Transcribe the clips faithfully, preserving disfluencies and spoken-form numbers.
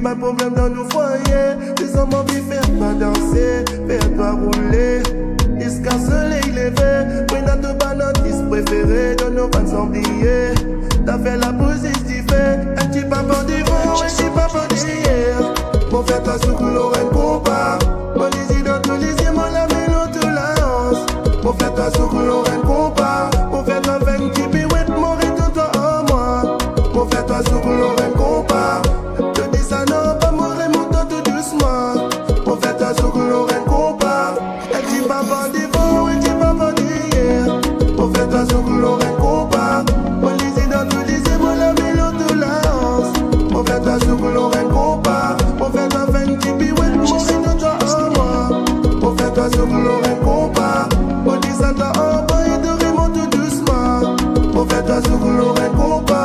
Bann problem dan nou fwaye, dezorme anvi fer twa danse, fer twa roule, ziska soley leve. Mo ena to bann artis prefere dan nou bann sangliye. Zafer la pou zis dife, enn ti pa par devan, enn ti pa par deryer. Mo fer twa souk lor enn konpa, mo lizie dan to lizie, mo lame lor to laans. Mo fer twa souk lor enn konpa, mo fer twa fer enn ti piwet, mo retourn twa ar mwa. Mo fer twa souk lor enn konpa. To di sa non, pa mo remont tou dousman. Mo fer twa souk lor enn konpa. Enn ti pa par devan, enn ti pa par deryer. Mo fer twa souk lor enn konpa. Mo lizie dan to lizie, mo lame lor to laans. Mo fer twa souk lor enn konpa. Mo fer twa fer enn ti piwet, mo retourn twa ar mwa. Mo fer twa souk lor enn konpa. Mo desann twa anba e to remont tou dousman. Mo fer twa souk lor enn konpa.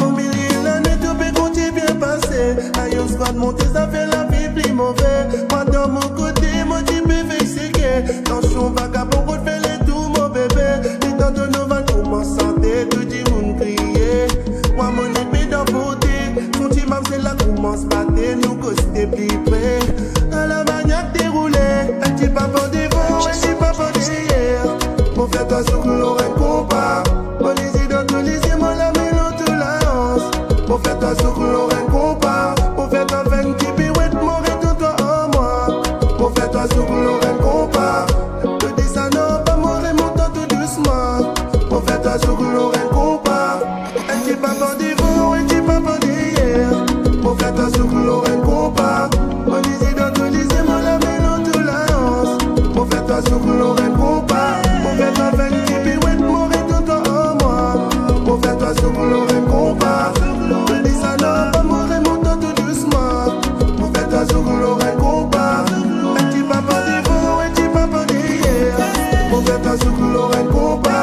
Mo milie lanwit, to pe konte bien pase. Ayo squad monte, zafer lavi pli move. Mwa dan mo kote, mo ti pe vey seke. Tansion vagabon kot fer letour, mo bebe. Letan to nouvel koumans sante, tou dimoun kriye. Mwa mo nepe dan porte, son ti mamzel la koumans bate, nou koste pli pre. Ala maniak deroule, enn ti pa par devan, enn ti pa par deryer. Mo fer twa souk lor enn konpa. Mo lizie dan to lizie, mo lame lor to laans. Mo fer twa souk lor enn konpa. Mo fer twa fer enn ti piwet, mo retourn twa ar mwa. Mo fer twa souk lor enn konpa. To di sa non, pa mo remont tou dousman. Mo fer twa souk lor enn konpa. Enn ti pa par devan, enn ti pa par deryer. Mo fer twa souk lor enn konpa. Mo lizie dan to lizie, mo lame lor to laans. Mo fer twa souk lor enn konpa. Mo fer twa fer enn ti piwet, mo retourn twa ar mwa. Mo fer twa souk lor enn konpa. To di sa non, pa mo remont tou dousman. Mo fer twa souk lor enn konpa. Enn ti pa par devan, enn ti pa par deryer. Mo fer twa souk lor enn konpa.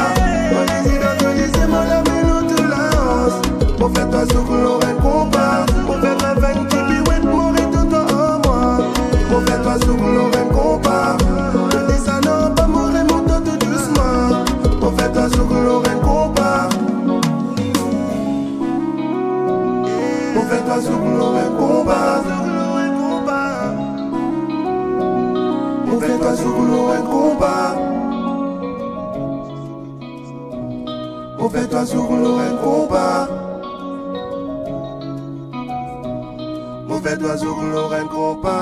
Mo lizie dan to lizie, mo lame lor to laans. Mo fer twa souk lor enn konpa. Mo fer twa fer enn ti piwet, mo retourn twa ar mwa. Mo fer twa souk lor enn konpa. To di sa non, pa mo remont tou dousman. Mo fer twa souk lor enn konpa. Mo fer twa souk lor enn konpa. Mo fer twa souk lor enn konpa. Mo fer twa souk lor enn konpa. Mo fer twa souk lor enn konpa.